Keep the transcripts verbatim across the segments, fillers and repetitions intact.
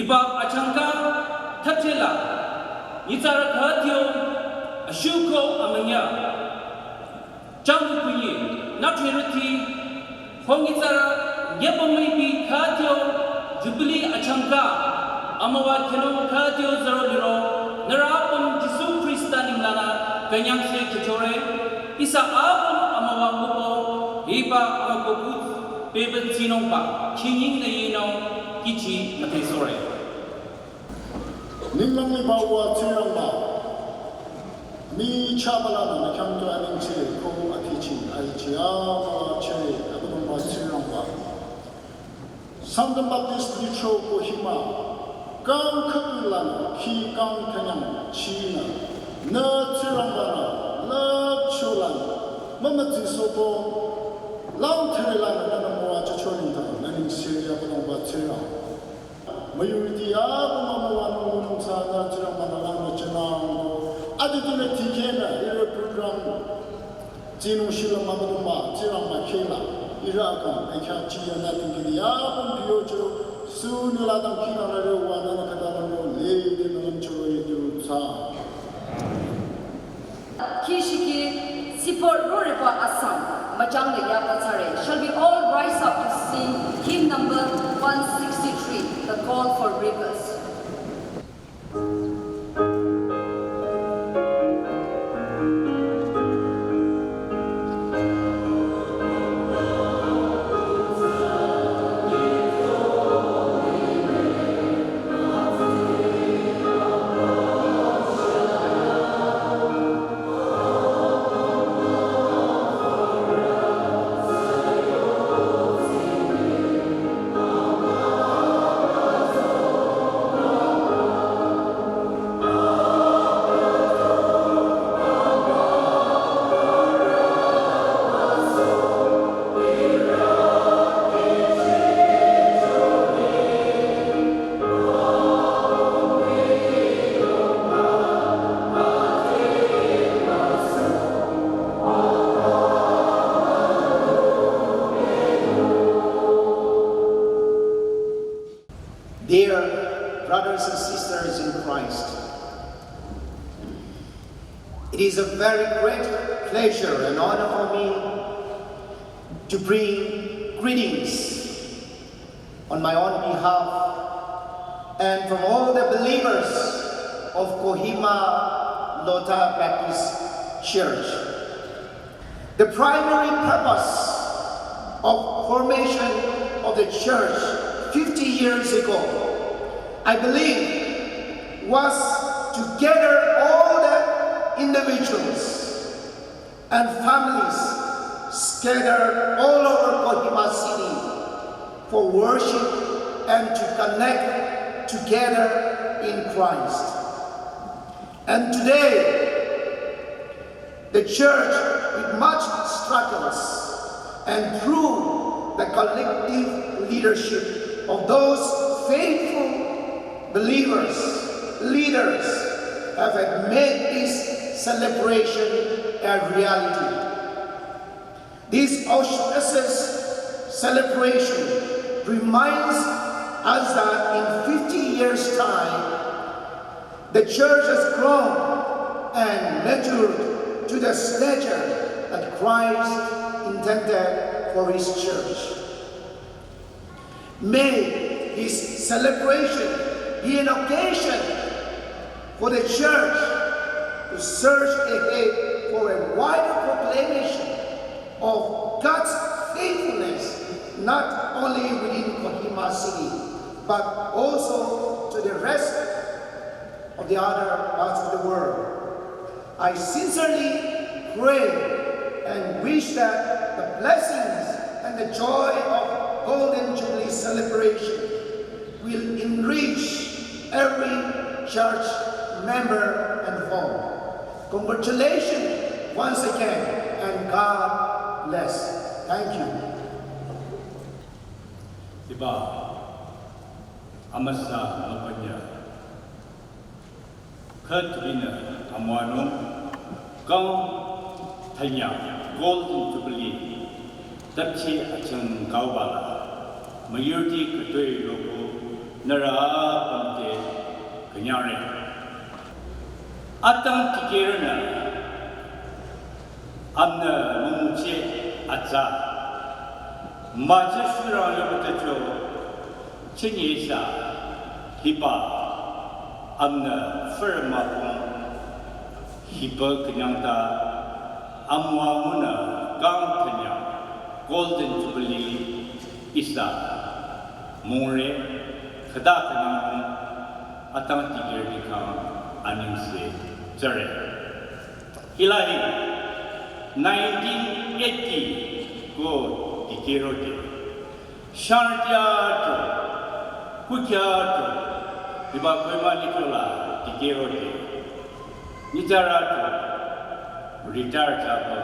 Ba achangka thachela, nyitsarü khütio, ashuko amanya. Changkunyi, natrerüti, khongitsarü, nyepamüipi khütio, Jubilee achangka, amüwa khenung khütio zaro liro, nührü apüm Jisu Khrista ninglang künyangse kihchore, ihsa apüm amüwa nguko, hiba amükoku, bebetsinungba, khingying ne yinung, kihchi müthesore. Ninglang liba uwa Tsingrangba, michahba lanü nü khyang tu anengse ko atichi aichi amüwa chire Abüdongba Tsingrangba. Sangtam Baptist Lithro Kohima, kang khüdu lanü khi kang künyang chinü, nü Tsingrangba nü, lüpcho lanü, mümütsi sopo, lang thüre lanü nü müwa chacho nengdang, nü nengse Abüdongba Tsingrang. Müyurüti ya, bumama wanu ngunung tsada, Tsingrangba nü lang müchenang. Adi tine tikena, ire program. Tsinung shila mabudumba, Tsingrangba khela. Ire akang, ekha chiya na tingkidi ya, bum piyo cho, su nila dang kina na re wa na na kata na ro, le, de na lam cho, ye du tsa. Kishiki, Sipor Roripa Assam, Majang le Yapa Tsare. Shall we all rise up to sing hymn number one sixty-three, The Call for Rivers? Dear brothers and sisters in Christ, it is a very great pleasure and honor for me to bring greetings on my own behalf and from all the believers of Kohima Lotha Baptist Church. The primary purpose of formation of the church fifty years ago, I believe, was to gather all the individuals and families scattered all over Kohima City for worship and to connect together in Christ. And today, the church, with much struggles and through the collective leadership of those faithful believers, leaders, have made this celebration a reality. This auspicious celebration reminds us that in fifty years' time, the church has grown and matured to the stature that Christ intended for his church. May this celebration be an occasion for the church to search ahead for a wider proclamation of God's faithfulness, not only within Kohima City, but also to the rest of the other parts of the world. I sincerely pray and wish that the blessings and the joy of Golden Jubilee celebration will enrich every church member and home. Congratulations once again and God bless. Thank you. Hiba amüsa mapanya. Khütbinü amüwanung kang thanya Golden Jubilee tapchi achang gaubala müyurüti khütoi loko Nührü apüm te künyangre. Atang dikehrünü amnü mümüche atsa. Müche shurang yobütacho chenye sa hiba amnü fürmapung hiba künyangta amüwa ngunü kang künyang Golden Jubilee ihsa mongre khüta künyang atang dikehrü kang anengse tsare. Hila hi nineteen eighty ko dikehrü te. Shartia to, kukia to, hiba Kohima lithro la dikehrü te. Nyitsarü to, retire thsaba,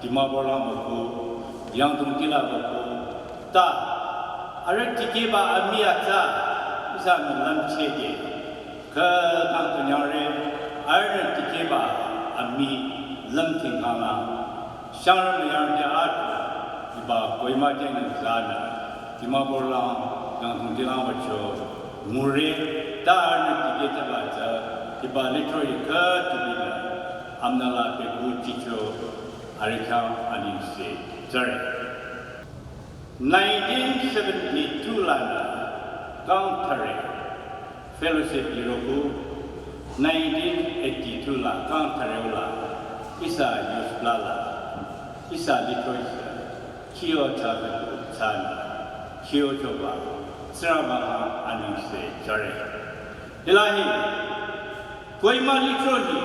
Dimapur lang bako, Yangdong tila bako, ta, arüh dikehba amii atsa, ihsanü lümchehde, khütang künyangre, arühnü dikehba amii lümthing kangla, shangrü müyangde atu, hiba Kohima tenü zanü, Dimapur lang, Yangdong tila bacho, ngure, ta arühnü dikehthsaba tsü, hiba lithro hi khütubinü, amnüla pehku chicho, arüh khyang anengse tsare. Nineteen seventy-two lanü kang thüre fellowship liroku, nineteen eighty-two la kang thüre ula ihsa youth la la ihsa lithro ihsa khiyo thsa khüdu thsanü khiyo choba Tsingrangba khyang anengse tsare. Hila hi Kohima lithro hi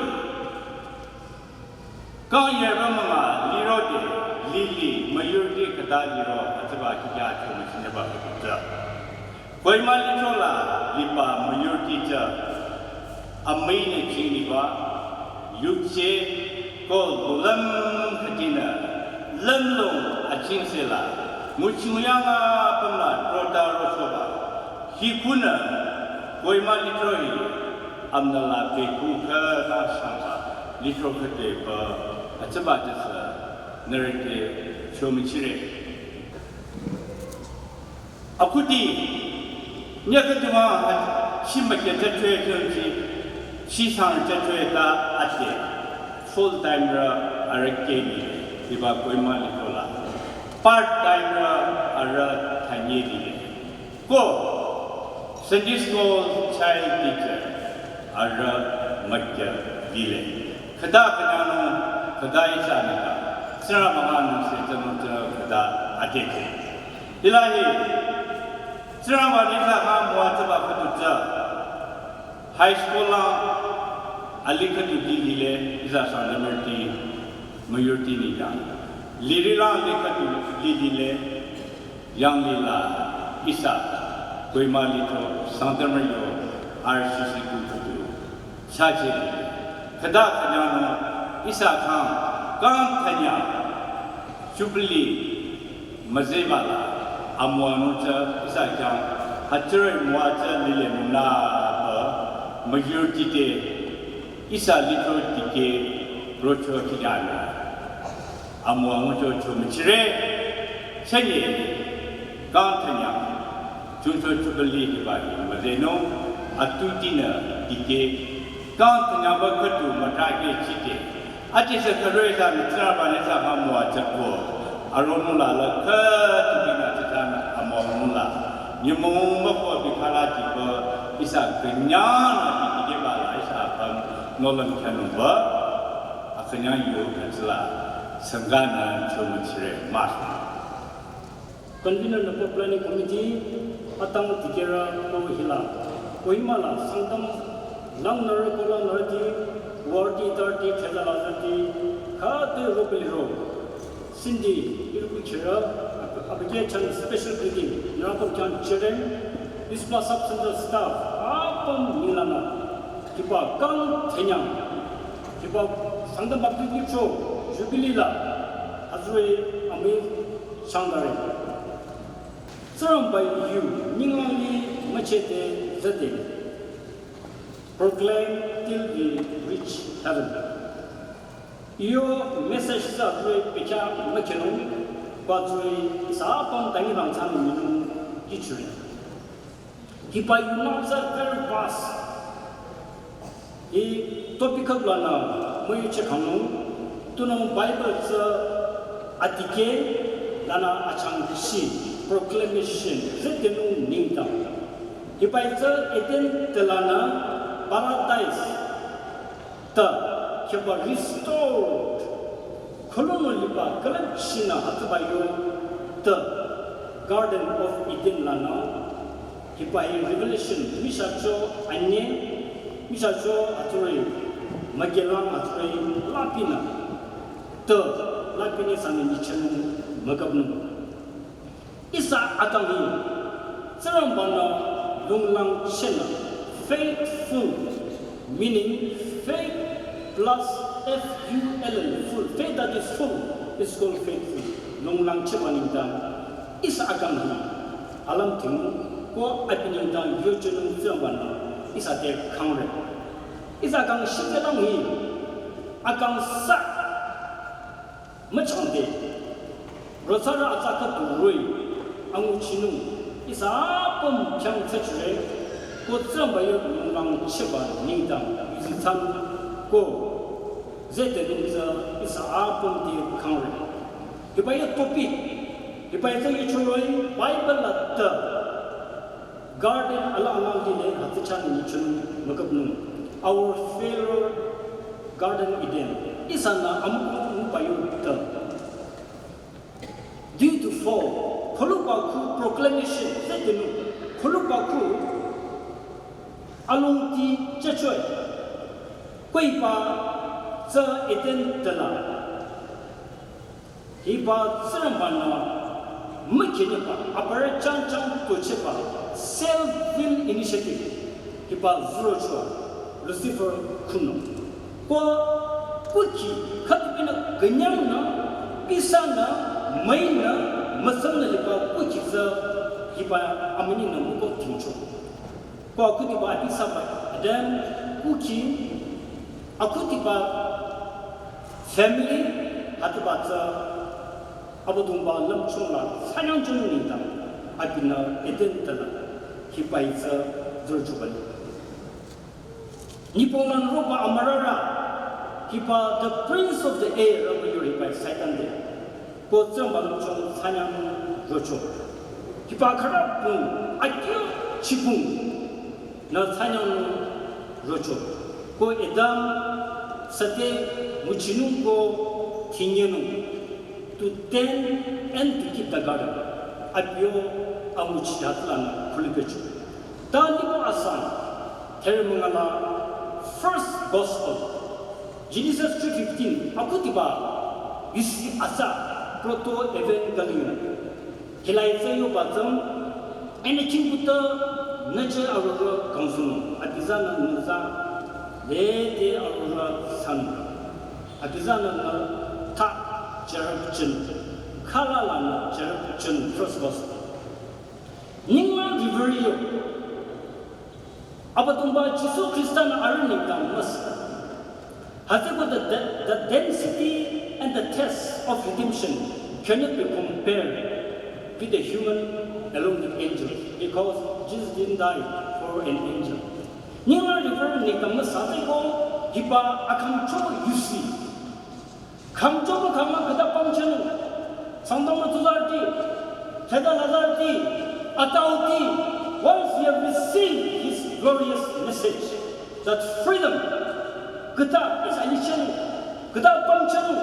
kang yerba münga lirode, lili, müyurüti khüta liro, atsüba kikya atsü müchineba khüta. Kohima lithro la liba müyurüti tsü, amüinü chingniba, yukche, ko lulüm khütinü, lümlong achingsela, nguchiyang apümla trota rosoba, hikunü, Kohima lithro hi, amnüla pehku khüta shangba, lithro khüteba, atsüba tsüsü, nührü te, chomüchire. Akhuti, nyakatuma, shimake chachwe chonchi, shisang chachwe ta ate, full time rü arüh keni, hiba Kohima lithro la. Part time rü arüh thanye lile. Ko, Sunday school child teacher, arüh mükyü lile. Khüta khüta nü, khüta ihsa nü ta. Tsingrangba nengse tsünü tsü khüta atete. Hila hi, Tsingrangba nengse ha müwa tsüba khüdu tsü. High school la, ali khüdu di lile, ihsa Sangtamrüti, müyurüti nengdang. Liri la ali khüdu di lile, yanglila, ihsa, Kohima lithro, Sangtamrü yo, R C C ku khüdu, chache lile. Khüta khünyang nü, ihsa kang, kang thanya, Jubilee, müzeba la, amüwa nü tsü, ihsa khyang, hütsüri müwa tsü lile münü ba, müyurüti te, ihsa lithro dikeh, rocho kiyana. Amüwa ngucho chomüchire, chenye, kang thanya, chungcho Jubilee hiba hi, müzenung, atutinü, dikeh, kang thanyaba khüdu mütrahkeh chite, Atisü khürü ihsa Tsingrangba nengse ha müwa tsüko. Aronung la la khütubinü tsütanü amüwa nung la. Nyümong müko bikhala tiba ihsa künyangnü dikehba la ihsa apüm nohlüm khyünungba. Akünyang yu khütsüla. Sangkanü chomüchire mas. Convener nü ko planning committee, atang dikehrü ko hila, Kohima la Sangtam langnürü ko langnürüti, worthy authority, khüta langnürüti, khüta ro pili ro. Sindi, irku chira, ab-, abike chan special greeting, nüra ko kyan chirem, ispa sub center staff, apüm nilana, kipa kang thenyang, kipa Sangtam Baptist Church, Jubilee la, azure amir Shangdare. Tsingrangba yu ninglang li müchete zete. Proclaim till we reach heaven. Iyo message sa zui pekya müchenung, kwa zui sa pon tangi bang chan minung kichuri. Hiba yunung tsü very vast. Hi topic khüdu lanü müyucheh kangnung, tunüo Bible tsü adikeh lanü achangchi, proclamation, zütenung nengdang. Hiba tsü Eden te lanü paradise ta, hiba restored, khülunü liba külüpchinü hütsüba yo ta, Garden of Eden lanü, hiba hi Revelation, michahcho anye, michahcho hütsüri, mükelang hütsüri, lapinü, ta, lapinü sanü nyichenu mükapnung. Ihsa akang hi, Tsingrangba-nü lunglangchehnü, faithful, meaning faith plus F U L L, full. Faith that is full is called faithful. Lunglangchehba nengdang, ihsa akang hi, alam ting, ko abi nengdang yochenung Tsingrangba-nü, ihsa te kangre. Ihsa akang shikelang hi, akang sa, müchangde, rothsarü atsa khüdu roh-i, anguchinung, ihsa apüm khyang tsachire, ko Tsingrangba yo lunglangchehba nengdang, yuzi tsan, ko, zütenung tsü, ihsa apüm te kangre. Hiba yo topic, hiba yo tsü yucho roh-i, Bible la ta, Garden ala ala lile hütsü chanü nyichenu mükapnung. Our failure Garden Eden. Ihsanü amüku nguba yo ta. Due to fall, khüluba khu proclamation, zütenung, khüluba khu alongti chachoi. Ko hiba tsü Eden te la. Hiba Tsingrangba-nü mükhenyiba, aparü changchang tochehba, self-will initiative, hiba zurocho, Lucifer khunü. Ko kuhki, khütipinü künyangnü, pisanü, müinü, müsümnü liba kuhki tsü, hiba amünyinü müko tingcho. Ko akhudiba abi saba, Adam, kuhki, akhudiba family, hütsüba tsü, Abüdongba lümchung la, sanyang chung nengdang, abinü Eden te la, hiba hi tsü, zürchubali. Nipong lan roba amürarü, hiba the prince of the air, roba yo hiba Satan de. Ko Tsingrangba lümchung sanyang rocho. Hiba khürü pung, akyu chipung, nü sanyang rocho. Ko Adam sate nguchinung ko tinyenung. To tend and to keep the garden. Abi yo anguchi hütsülanü khülubecho. Ta nibo asan, theri mungala first gospel. Genesis three fifteen, akhudiba, yusi atsa, proto-evangelium. Hila hi tsü yoba tsü, ene khingkuta, nüche arorüh kangsunung, abizanü nüza, lede arorüh sanung. Abizanü nü ta cherüpchen, khalalanü cherüpchen, first gospel. Ninglang river yo, Abüdongba Jisu Khrista-nü arüh nengdang müs. Hütsüko the, the, the density and the test of redemption cannot be compared with the human along with angels, because Jesus didn't die for an angel. Ninglang river nengdang müs hütsüko hiba akang cho yusi. Khangchoba khangla khüta pangchenung. Sangtamrü tsuzarüti, khüta lazarüti, atauti, once you have received his glorious message, that freedom, khüta is alichenung, khüta pangchenung,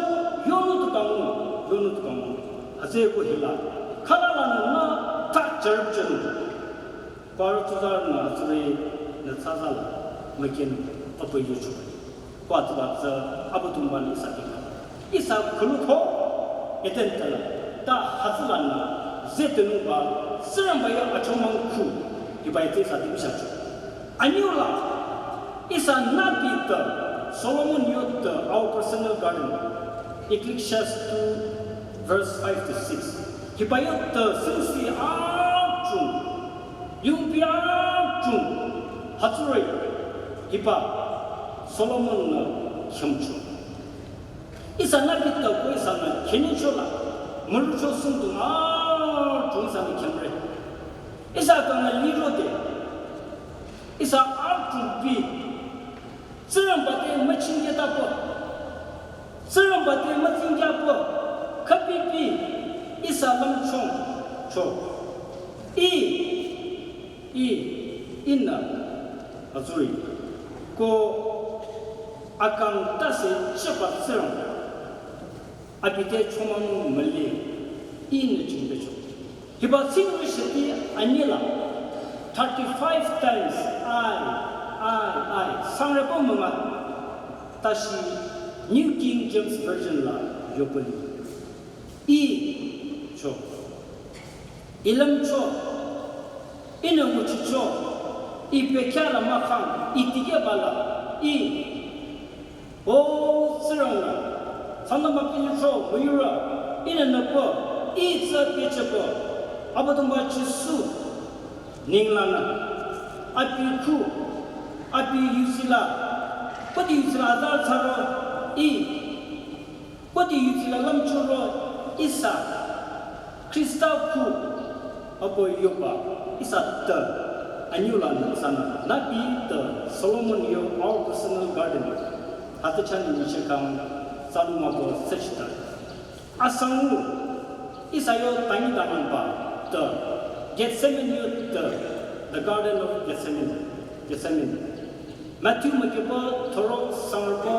yonu tu kangnung, yonu tu kangnung. Hütsüko hila, khalalanü nü ta cherüpchenung. Parü tsuzarünü tsüri nü tsazala mükin apü yucho. Ko hütsüba tsü Abüdongba-nü ihsa dikha. Ihsa khülu ko Eden te la ta hütsülanü zütenungba Tsingrangba yo achomang khu hiba ite ihsa dikha cho. Anyüla ihsa nübi te Solomon yo te our personal garden. Ecclesiastes two verse five to six. Hiba yo te singsi achung Yungpi achung hütsüri hiba Solomon-nü khümcho. Ihsa nübi te ko ihsanü khenyichola, mülucho sungdung achung ihsanü khümre. Ihsa kangnü lirode, Pi, Tsingrangba te müchingketapü, Tsingrangba te mütsingkyapü, khüpipi, ihsa lümchungcho. I, i, ihnü, azuri, ko akang tase chüba Tsingrang, abi te chomang müli, ihnü chingbecho. Hiba Tsingrang sheti anyila, thirty-five times, I, I, I, sangrüko münga, tashi New King James Version la yopali. I, cho. I lümcho. Ihnü nguchicho. I pekya la mahkhang. I tikehba la. I. O Tsingrang nü, Sangtam apinü cho müyurü, ihnü nüpü, i tsü pehchehpü, Abüdongba Jisu ninglangnü, abi khu, abi yuzila, khüdi yuzila azarü thsaro, i, khüdi yuzila lümchoro, ihsa, Khrista khu, akoh yoba, ihsa te, anyüla nü sanü, nabi te, Solomon yo, our personal garden, hütsü chah nyichehkhang, sanü mah ko sechita. Asangu, ihsa yo tangi tanangba, te, Gethsemane yo te, the Garden of Gethsemane, Gethsemane. Matthew mükyüba, thoro, sangrüba,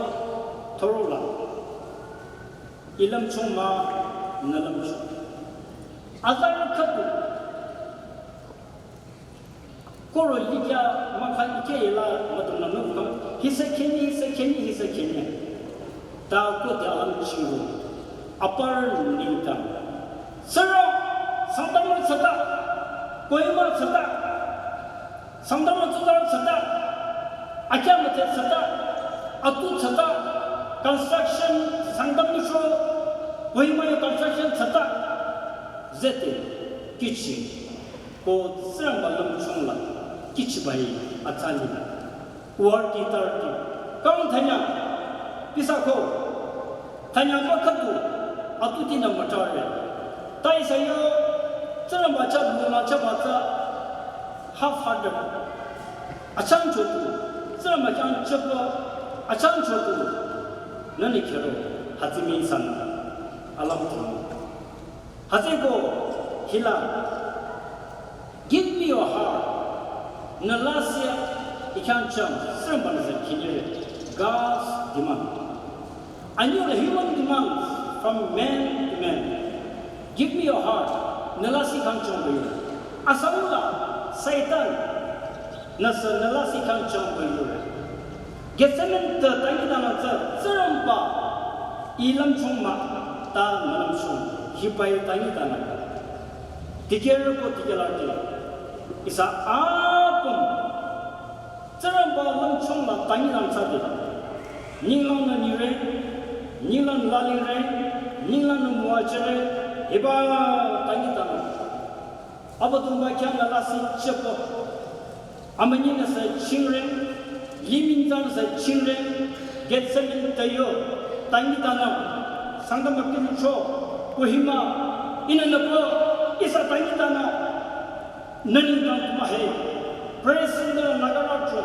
thoro la. I lümchung mah, nü lümchung. Azarü khüdu. Koro likya mahkhang ikya yela müdong nü nukam. Hisa kheni, hisa kheni, hisa kheni. Ta ko te alam chingu. Aparü nengdang. Sürü, Sangtam tsüta. Kohima tsüta. Sangtam tsüta tsüta, akyah mütsa tsüta, atu tsüta, construction, Sangtam nusho, Kohima yo construction tsüta, zete, kichi, ko Tsingrangba lümchung la, kichibai, atsani la, uwarti tarti, kang thanya, pisa ko, Thanyangba khüdu, atuti nü mütare. Ta ihsa yo, Tsingrangba chah nü la chah ba tsü, half-hearted. Achangchodu, Tsingrangba khyang chehba, achangchodu. Nü ni khero, hütsü mii sanü, alam tong. Hütsüeko, hila, Give me your heart. Nü lasih I khyang chang, Tsingrangba nü sü khinire. God's demand. Anyüla human demands from man to man. Give me your heart. Nü lasih khyang chang bayo. Asanula, Satan. Nü sü nü lasih khyang chang bayo. Gethsemane te tangi tanang tsü, Tsingrangba, I lümchung mah, ta nü lümchung, hiba I tangi tanang. Dikehrü ko dikehla te, ihsa apüm, Tsingrangba lümchung la tangi tanang tsü te, ninglang nü nire, ninglang nü lalingre, ninglang nü müwajüre, hiba tangi tanang. Abüdongba khyang nü lasih chehba. Amünyi nü sü chingre, limih nü sü chingre, Gethsemane te yo, tangi tanang, Sangtam apinü cho, Kohima, inü nüpü, ihsa tangi tanang, nü nengdang tu mahe, Praise in the Nagaraj cho,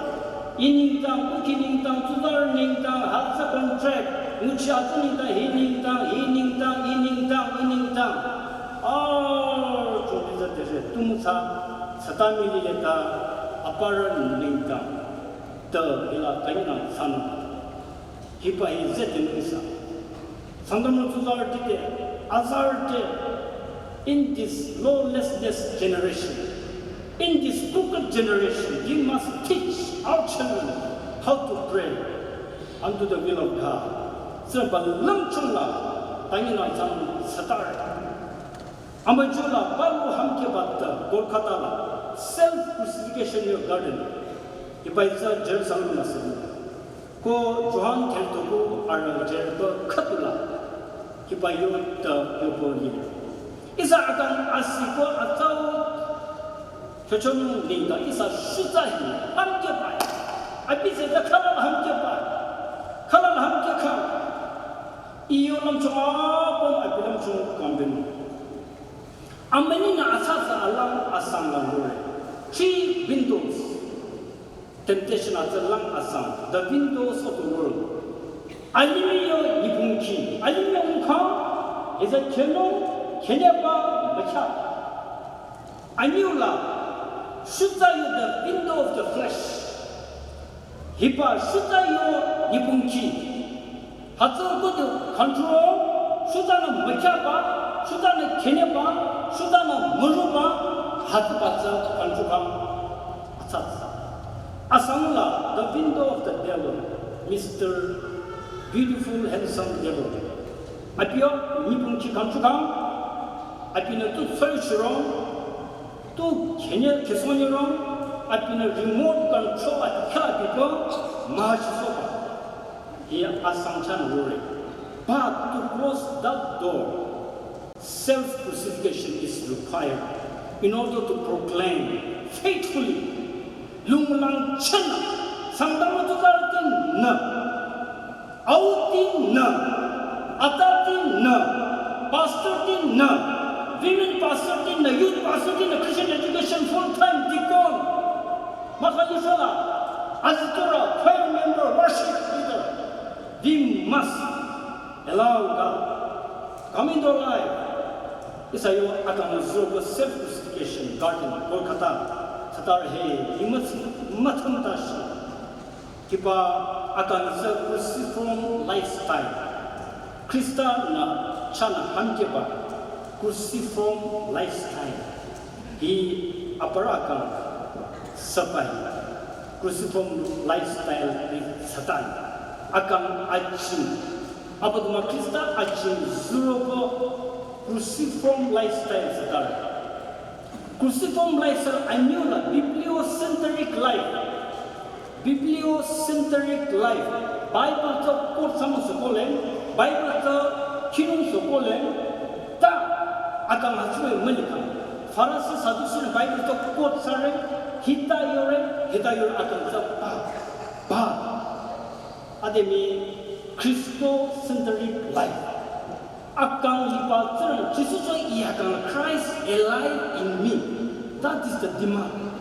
I nengdang, kuki nengdang, tsuzarü nengdang, hütsü contract, nguchi hütsü nengdang, hi nengdang, hi nengdang, I nengdang, I nengdang. Ah, chodiza dere, tumsa, satami lile ta, aparü nengdang, te, hila, tangi tanang, san. Hiba hi zete nungsa. Sangtam tsuzarüti te, azarüti, in this lawlessness generation, in this crooked generation, we must teach our children how to pray unto the will of God. Tsingrangba lümchung la, tangi tanang san satar. Amüjula palu hamkehba te Golgotha la self crucifixion yo garden. Hiba tsü Jerusalem la sü. Ko Johan theltoku arang jerba khüdula. Hiba yo te yobo ni. Ihsa akang asi ko atsau. Chochon nengdang ihsa shutsa hi hamkehba. Abi se ta khala hamkehba. Khala hamkehkhang. I yo lümchung apüm abi lümchung kambin. Amünyi nü atsatsa alang asang la lure. Three windows. Temptation atsü lang asang, the windows of the world. Alimih yo nipungki, alimih yo ungkang, is a khenung, khenyaba, mekya. Anyula, shuta yo the window of the flesh. Hiba shuta yo nipungki. Hütsü khüdu control, shuta nü mekyaba, shuta nü khenyaba, shuta nü müruba, hütsüba tsü control kang. Atsatsa. Asangla, the window of the devil, Mister Beautiful, handsome devil. Abi yo nipungki control kang, abinü tu tsoi shirong, tu khenye kesonye rong, abinü remote control abi kya abi ko, maha shisoba. Hi asang chan rore. But to close that door, self-crucifixion is required in order to proclaim faithfully. Lunglang chenna, Sangtam atsudar tin na, au tin na, ata tin na, pastor tin na, women pastor tin na, youth pastor tin na, Christian education full-time deacon. Makali sala, azitora, choir member, worship leader. We must allow God come into our life. Ihsa yo akang züroba self-crucifixion garden, Golgotha, tsatar he, imat, matam tashi. Kiba akang tsü cruciform lifestyle. Khrista nü chah nü hamkeba cruciform lifestyle. Hi aparü akang sapai. Cruciform lifestyle hi Satan. Akang ajing. Abüdongba Khrista ajing züroba cruciform lifestyle Satan. Cruciform lifestyle anyula bibliocentric life. Bibliocentric life. Bible tsü quote thsamüsü kohle, Bible tsü khinungsü kohle, ta akang hütsüe mülikang. Pharisee Sadducee Bible tsü quote thsare, hita yore, hita yore akang tsü ba, ba. Ademi Christocentric life. Akang liba Tsingrang Jisu tsü I akang, Christ alive in me. That is the demand.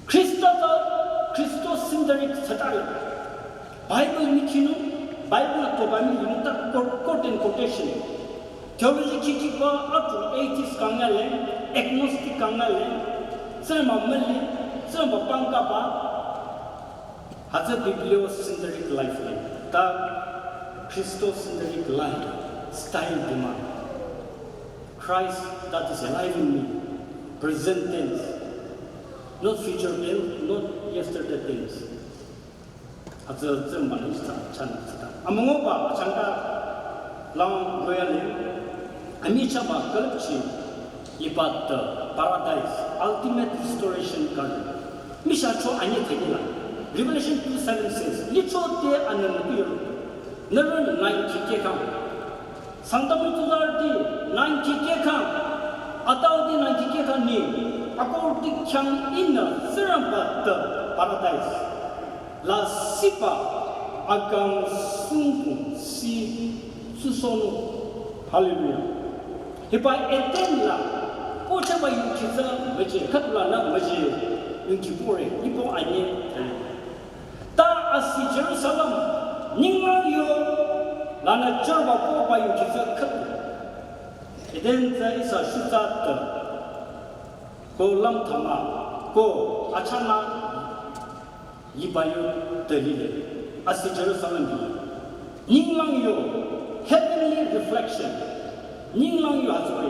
Khrista ta Christocentric satale. Bible mi khinung, Bible to ba mi yunung ta quote, quote and quotation. Theology kiki ba atu atheist kangale, agnostic kangale, Tsingrangba müli, Tsingrangba pangkaba, hütsü bibliocentric life le, ta Christocentric life, style demand. Christ that is alive in me, present tense, not future tense, not yesterday tense. Hütsü Tsingrangba nü ihsa chah nü tsita. Amüngoba achangka lang royale, amichahba külüpchi, iba ta paradise, ultimate restoration garden. Michah cho anye thekila. Revelation two seven says, licho te anü nü yoro. Nührü nü kikekang. Sangtam atsudar ti nü kikekang, atau ti nü kikekang ni, akoh ti khyang ihnü Tsingrangba ta paradise. La siba akang sungpung si susonu. Hallelujah. Hiba Eden la, pochaba yungki tsü müje, khüdula nü müje, yungki pore, ipo anye, ta asi Jerusalem, ninglang yo, lanü chürba poba yungki tsü khüdu. Eden tsü ihsa shutsa ta, ko lam thama, ko achana, yiba yo ta lile, asi Jerusalem bi. Ninglang yo, heavenly reflection. Ninglang yo atsuri.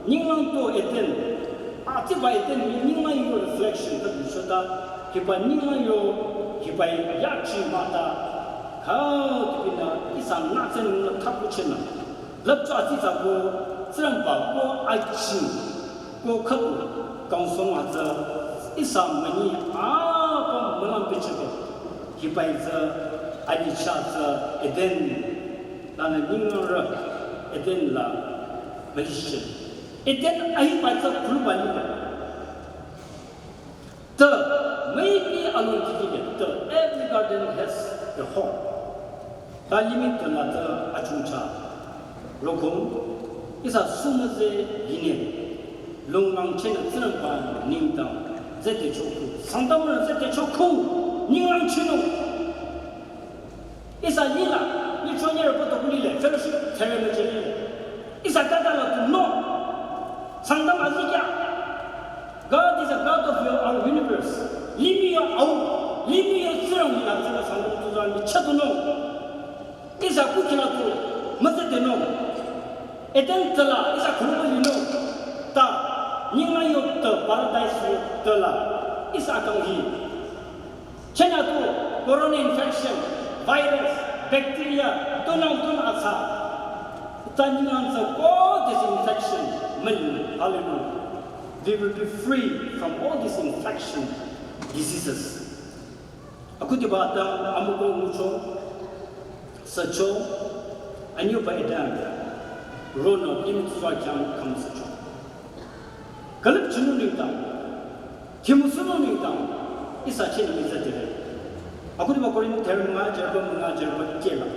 Ninglang to Eden. Atiba Eden ni ninglang yo reflection ta du shota. Hiba ninglang yo, hiba yakchi mata. Kha tipina ihsa nü tsü ninglang thapu chena. Lüpcho atitsa ko, Tsingrangba ko achi. Ko khüdu, council hütsü, ihsa münyi, apa mülang pehchehko. Hiba tsü, alicha tsü, Eden, lanü ninglang rü, Eden la, Malaysia. Eden ahiba tsü, khuluba ni. Ta, maybe along kikile, ta, every garden has a home. Ta limih ta la ta achungcha. Rokhom, ihsa sumüze yinye. Lunglang chenü Tsingrangba nengdang. Zete chokhu. Sangtamrü zete chokhu. Ninglang chinu. Ihsa lila, ni chonyere poto kulile, fellowship, tere mechelile. Ihsa kata la tu no. Sangtam azikya. God is a God of your, our universe. Limih yo au. Limih yo Tsingrang lila, Tsingrang Sangtam tu zan mi chetu no. Ihsa kukila tu, mazetenung. Eden tsüla, ihsa khuruma linung. Ta, ninglang yo te, paradise yo tela. Ihsa kang hi. Chena tu, corona infection, virus, bacteria, tunang tun atsa. Ta ninglang tsü all this infection, mali, hallelujah. We will be free from all these infection diseases. Akutiba ta amuko ngucho, sacho, anyo ba edan, rono limit zwa kyang kam sacho. Kalip chinu ningta, timusunu ningta, ihsa chini mi zatere. Akutiba Korin terma jerba muna jerba kela.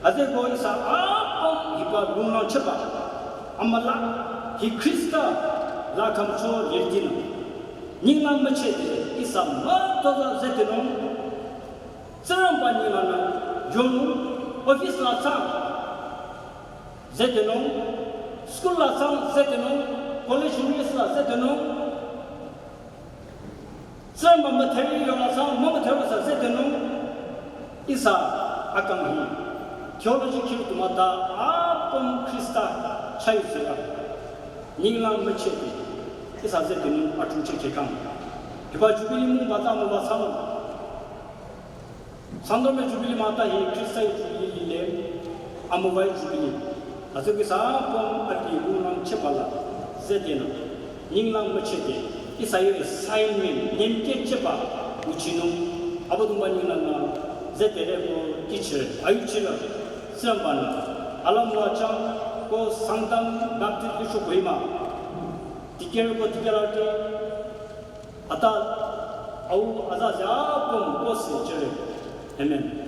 Azeko ihsa apüm hiba lunglang cheba. Amüla hi Krista la kamcho yeltina. Ninglang machete ihsa matoza zetenung. Tsingrangba ninglang yonung. Office la tsang zetenung. School la tsang zetenung. College, university la zetenung. Tsingrangba mütheri yonasa, mümütheri sa zetenung ihsa akang hi. Theology kiri tumata apüm Krista chai zera. Ninglang machete ihsa zetenung atum chekekang. Hiba Jubilee mung bata mung basam. Sangtam Jubilee mata hi Krista Jubilee lile, amüwa Jubilee. Aso kisa pom api lunglang chebala, zetena, ninglang machete, ihsa yo assignment, nemke cheba, uchinung, Abüdongba ninglang na, zetere ko kichire, ayuchire, sembana, alamwa chang, ko Sangtam Baptist Bishop Kohima, tikere ko tikere ate, Ata au aza za pom kosi chere. Amen.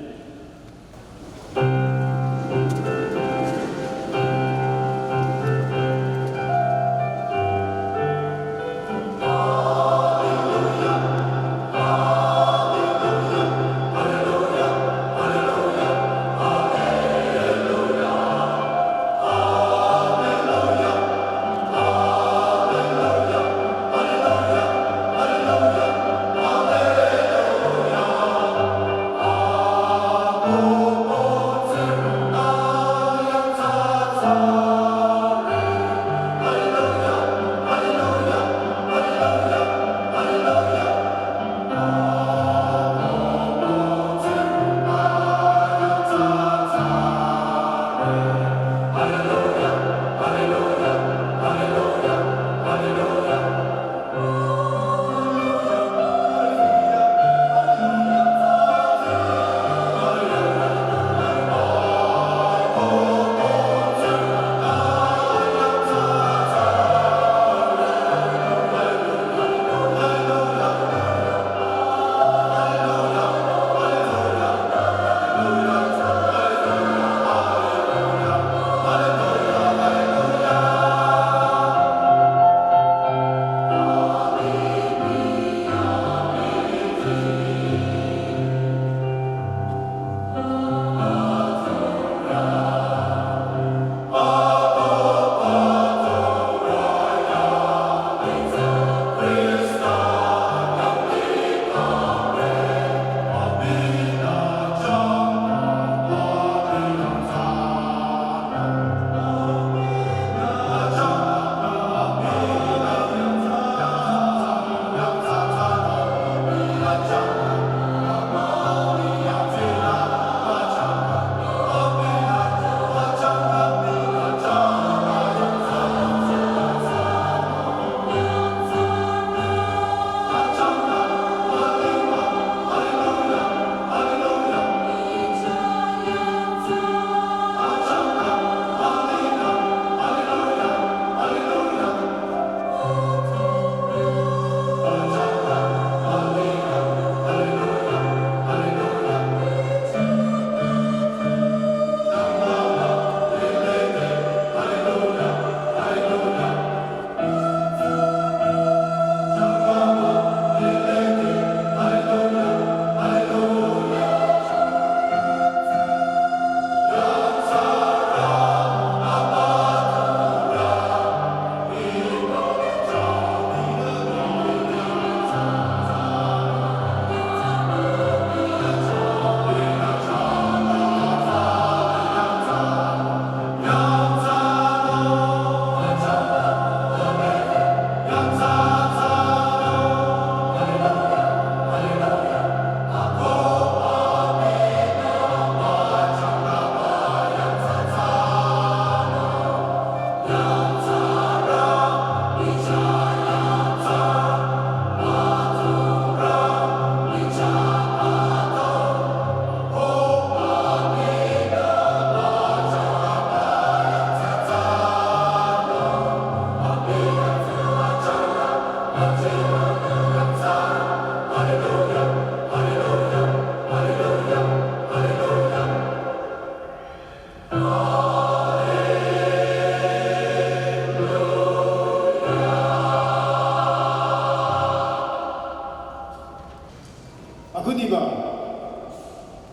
Akhudiba,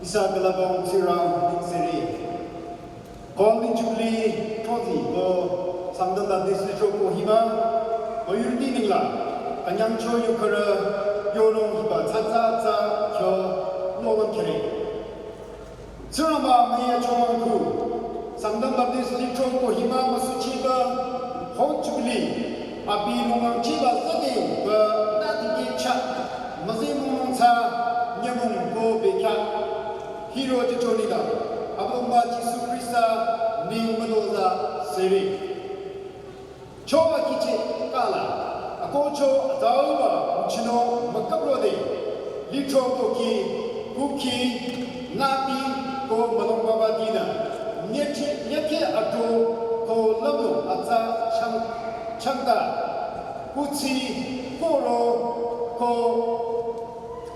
ihsa külüpba Tsingrang dingsere. Golden Jubilee throzi ko Sangtam Baptist Lithro Kohima, ko yurti ninglang, künyangcho yukhara, yonung hiba tsatsa tsa kyo nolam kere. Tsingrangba müya chomang khu, Sangtam Baptist Lithro Kohima müsuchiba, Hon Jubilee, abi nungang chiba zade ba na dike cha, müze mung tsa, nyamung ko bekya. Hiro chichonida, Abüdongba Jisu Krista, ning müdoza sere. Choba kiche kala, akocho atauba uchino makabrode, lithro koki, kuki, napi, ko malongbaba dina, nyekhe, nyekhe ato, ko lamlo atsa chang, changda, kutsi, koro, ko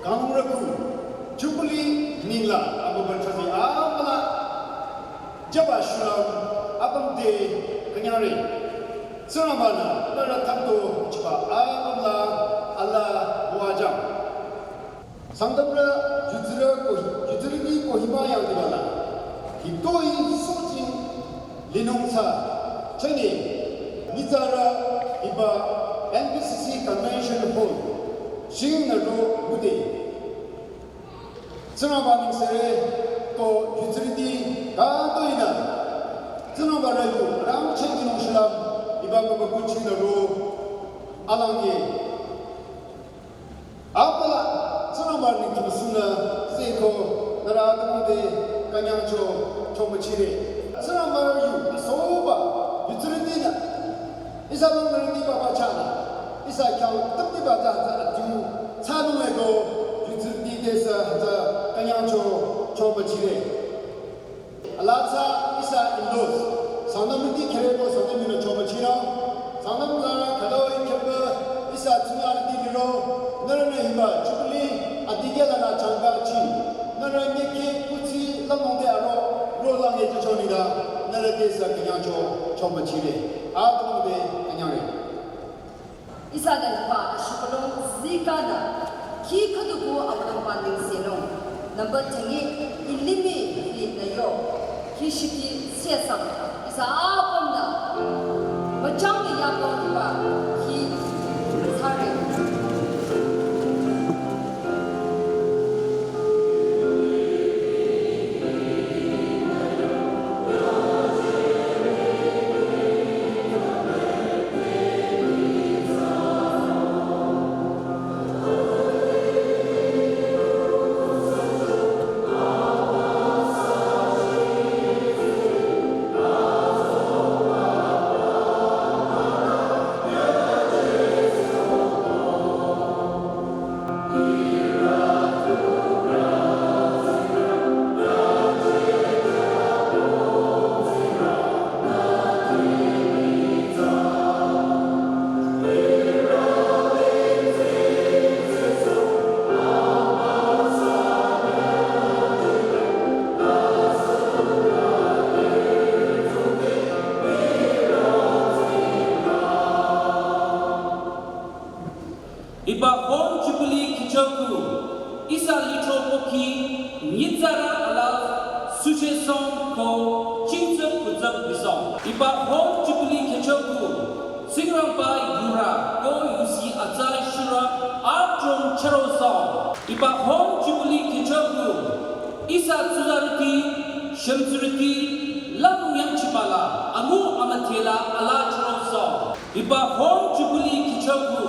kangraku, Jubilee ningla, abu banchasi amala, jaba shulam, abang de, kanyare. Tsingrangba-nü nührü thapto chiba apümla alaa müwajüng. Sangtamrü yutsirü ko, yutsirüti Kohima yangdiba la hitoi soching linung thsa chani nyitsarü hiba N B C C Convention Hall shingnü ro müde. Tsingrangba ningsere ko yutsirüti khütoinü Tsingrangba rü yu arangcheh kinung shilüm hiba baba kuchinü ro alangye. Apümla Tsingrangba ningtümüsunü seko nührü atümung de künyangcho chomüchire. Tsingrangba rü yu asoba yutsirütinü ihsa langnürüti baba chahnü ihsa khyang tümtiba tsü hütsü atyu thsanung eko yutsirüti tesü hütsü künyangcho chomüchire. Alaa tsü ihsa indos, Sangtamrüti khere ko Sangtamrünü chomüchirang, Sangtamrü khütoi kheba ihsa tsungarüti liro, nührünü hiba Jubilee adikeh lanü changkachi, nührü nyekhe kutsi lamongde aro, ro langye chichonida, nührü tesü künyangcho chomüchire. Atümung de künyangre. Ihsanü hiba ashibülung zikanü, khi khüduku Abüdongba ningsenung. Number tengi, ilimi hi nü yo, khi shiki siyasang. Ihsa apümnü, müchang ni yako hiba, khi sare. Hiba Hon Jubilee khyüchoku, ihsa lithro pohki, nyitsarü alaa, suchesong ko, chingtsü kutsü bisong. Hiba Hon Jubilee khyüchoku, Tsingrangba yurü, ko yusi atsa shurü, adrong chürosong. Hiba Hon Jubilee khyüchoku, ihsa tsuzarüti, shümtsurüti, lam yangchibala, amu amüdhela alaa chürosong. Hiba Hon Jubilee khyüchoku,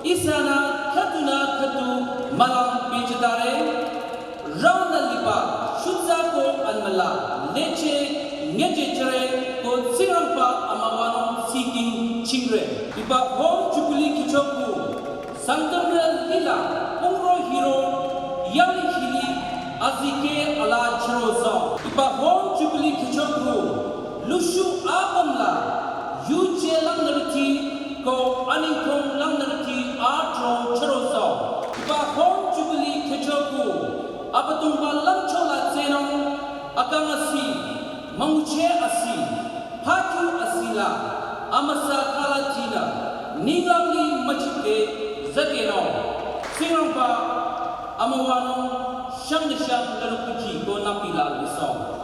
ihsanü khüdunü khüdu mülang pehjütare, rana liba, shutsa ko anmüla, leche, ngeche chere, ko Tsingrangba amüwanung siking chingre. Hiba Hon Jubilee khyüchoku, Sangtamrü lila, pungro hiro, yali hili, azikeh alaa chürosong. Hiba Hon Jubilee khyüchoku, lushu apümla, yuje langnürüti, ko aningkong langnürüti Abüdongba lümcho la tsehnung, akang asi, müngucheh asi, phathu asi la, amüsa kala tinü, ninglang li müchite, zekenung, Tsingrangba, amüwanung, shang ni shang, lanu kuki ko napi la lisong.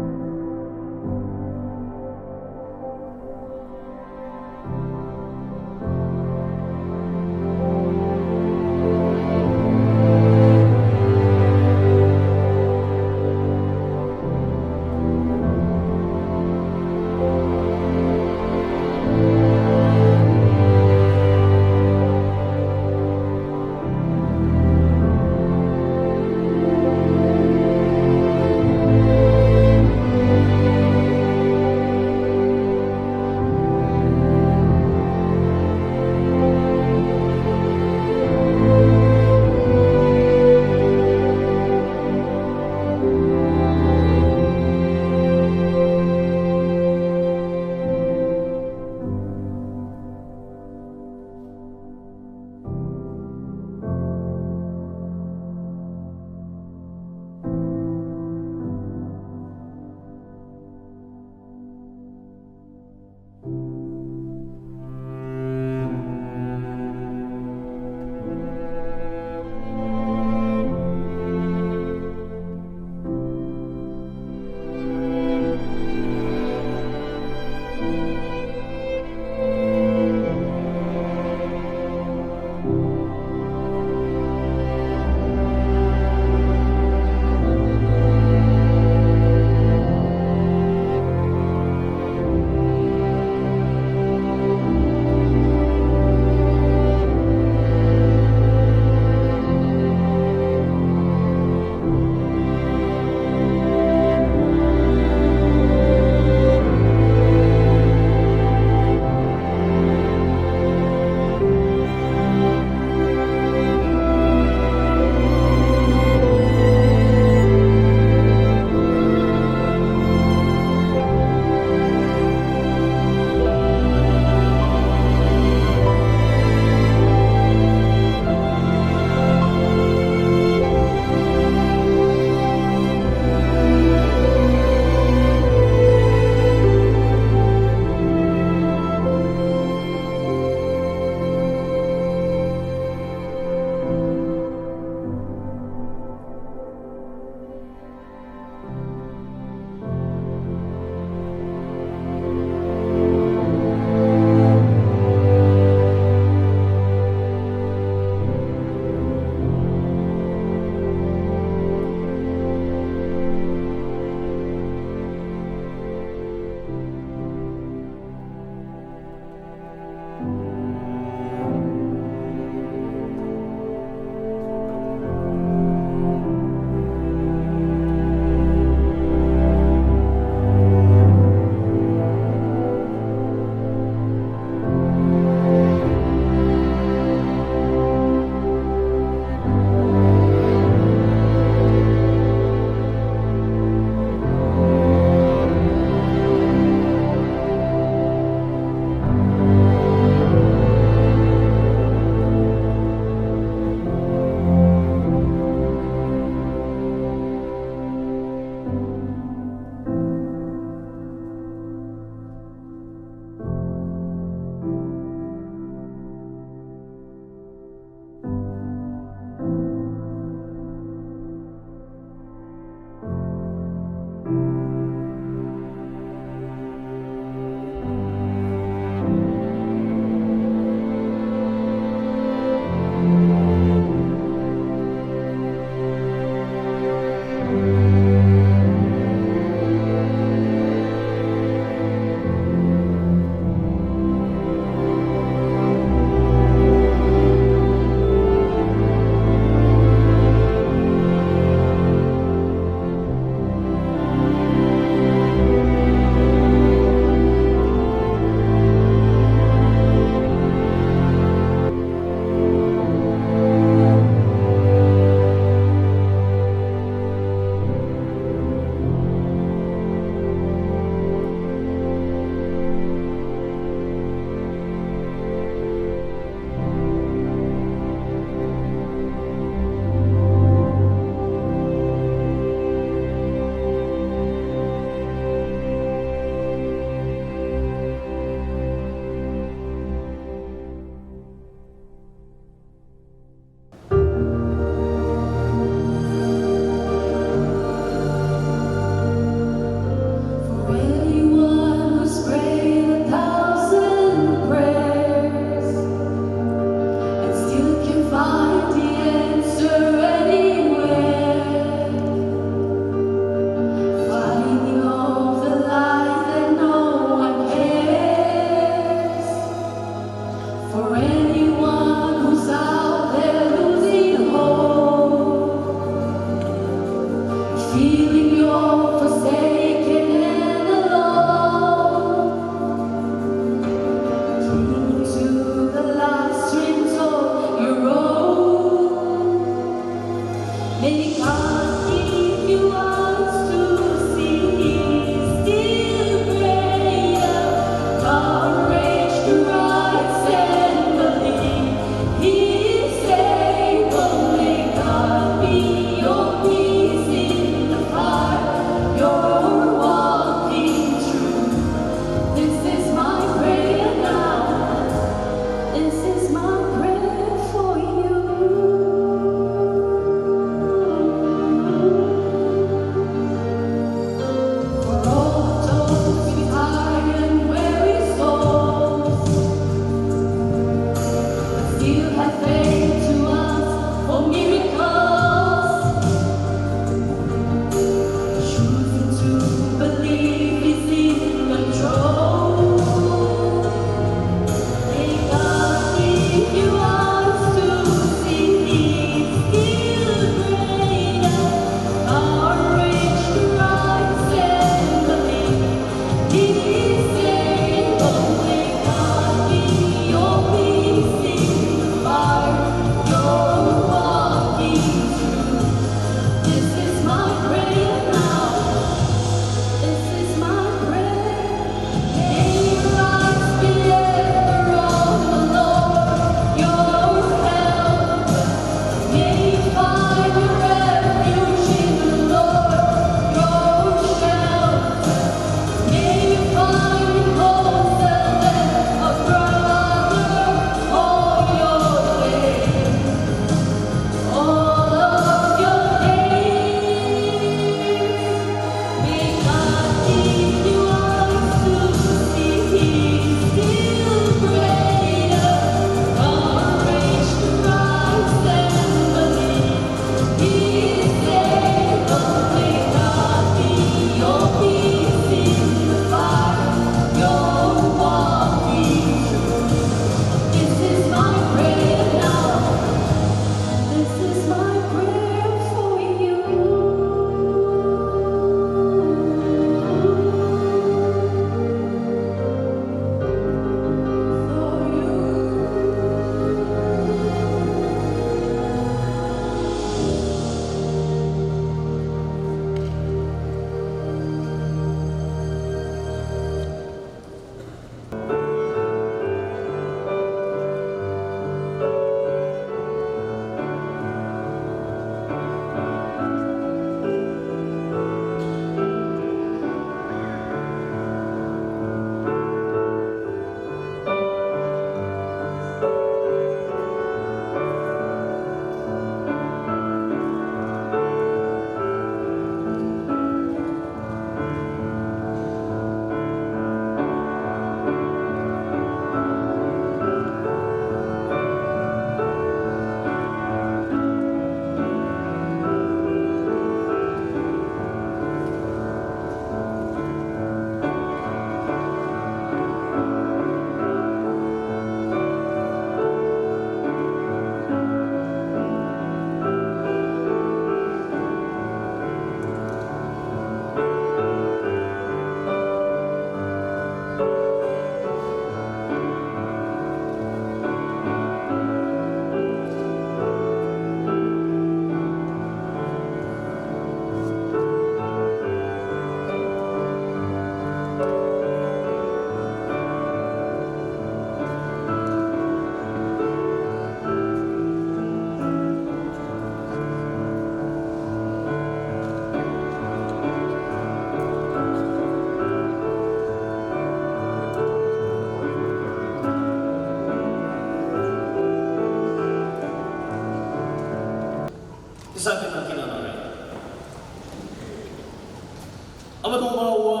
Abüdongba Uwa,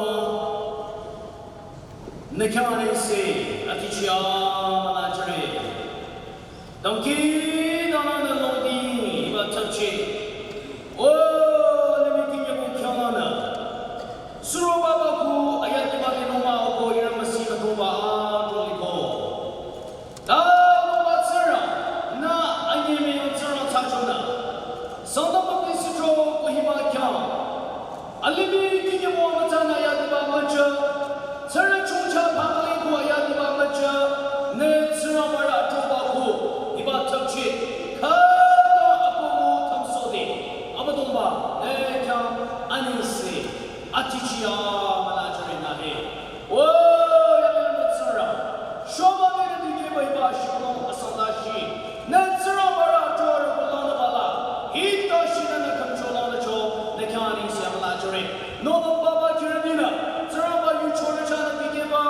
nü khyang anengse atichia müla jüre. Dangkhidangnangnü longdi hiba thsapchi, o, limih kinye ko khyanglanü suroba ba ku ayatiba linung mah-o ko ihrü müsi mütoba adrong liko. Ta Abüdongba Tsingrang, nü anyemüyang Tsingrang thsachonü, Sangtam Baptist Church Kohima khyang alimih kinye mo mütsanü ayatiba müjü, Tsingrang chongcha pangling ko ayatiba müjü, nü Tsingrangba rü atroba ko hiba thsapchi khüta akohmo thümsohde, Abüdongba, nü khyang anengse atichia müla jüre nü he. O, yale nü Tsingrang, shoba nü dikehba hiba shibülung asang dashi, nü Tsingrangba rü atrorü kulanü bala, hita shinü nü khümcholangnücho, nü khyang anengse müla jüre. Nohlüm baba khürütinü, Tsingrangba yuchorü chahnü dikehba,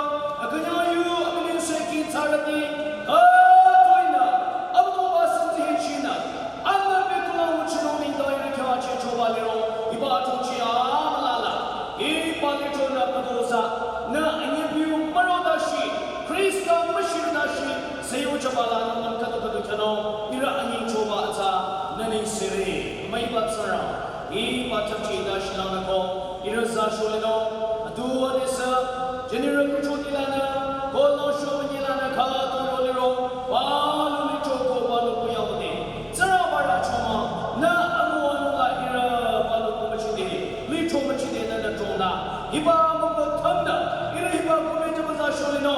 akünyang yu amünyi seki tsarüti, khütoinü, Abüdongba sentsi hichinü, anü bekulang uchinung nengdang ihrü khyang chichoba liro, hiba thongchi amülala, hiba lithronü püdosa, nü anyemüyu müro dashi, Khrista müshirü dashi, seyo chabala nü man khüdu khüdu khyano, ihrü anyingchoba atsa, nü nengsere, müiba Tsingrang, hiba thsapchi dashi langnü ko, ihrü za sholino, adu adesü, jünirü kuchoti lanü, ko langsho münyi lanü khütoro liro, palu lithro ko palu kuyangde, Tsingrangba rü achomang, nü amu anula ihrü palu kumüchide, lithro müchide nü nü tronü, hiba mübü thümnü, ihrü hiba kumüchide za sholino,